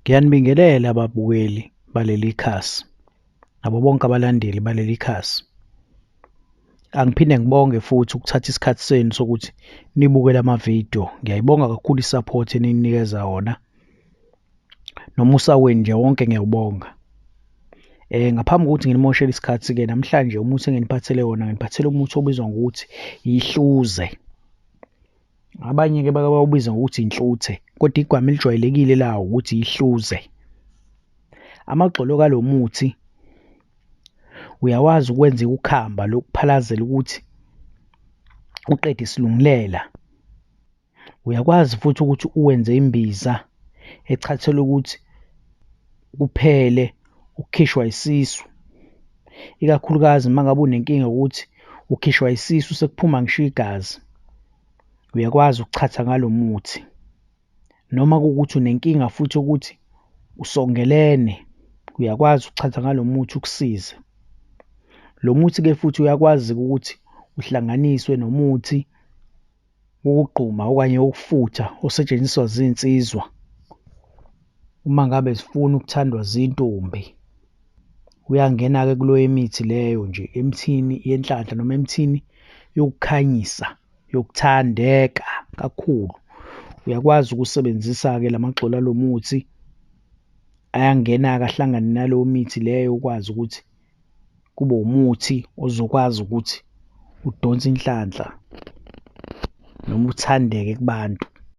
Ngiyanibingelela babukeli baleli khasi, nabo bonke abalandeli baleli khasi. Angiphinde ngibonge futhi ukuthatha isikhathi senu sokuthi nibuke lamavidiyo. Ngiyayibonga kakhulu i-support eninginikeza wona, nomusa wenu nje wonke ngiyawubonga. Ngaphambi kokuthi nginimoshele isikhathi-ke namhlanje umuthi enginiphathele wona, nginiphathele umuthi obizwa ngokuthi ihluze. Abanye-ke bake bawubiza ngokuthi inhluthe, kodwa igama elijwayelekile lawo ukuthi ihluze. Amagxolo alo muthi uyawazi ukwenza ukhamba lokuphalazela ukuthi uqede isilungulela. Uyakwazi futhi ukuthi uwenze imbiza echathelwa ukuthi kuphele ukukhishwa isisu, ikakhulukazi uma ngabe unenkinga yokuthi ukhishwa isisu sekuphuma ngisho igazi, uyakwazi ukuchatha ngalo muthi. Noma kuwukuthi unenkinga futhi yokuthi usongelene, uyakwazi ukuchatha ngalo muthi ukusize. Lo muthi-ke futhi uyakwazi-ke ukuthi uhlanganiswe nomuthi wokugquma okanye wokufutha osetshenziswa zinsizwa uma ngabe zifuna ukuthandwa zintombi. Uyangena-ke kuleyo mithi leyo nje, emthini yenhlanhla noma emthini yokukhanyisa, yokuthandeka kakhulu. Uyakwazi ukusebenzisa-ke lamagxolo alo muthi, ayangena-ke ahlangane naleyo mithi leyo ukwazi ukuthi kube umuthi ozokwazi ukuthi udonse inhlanhla noma uthandeke kubantu.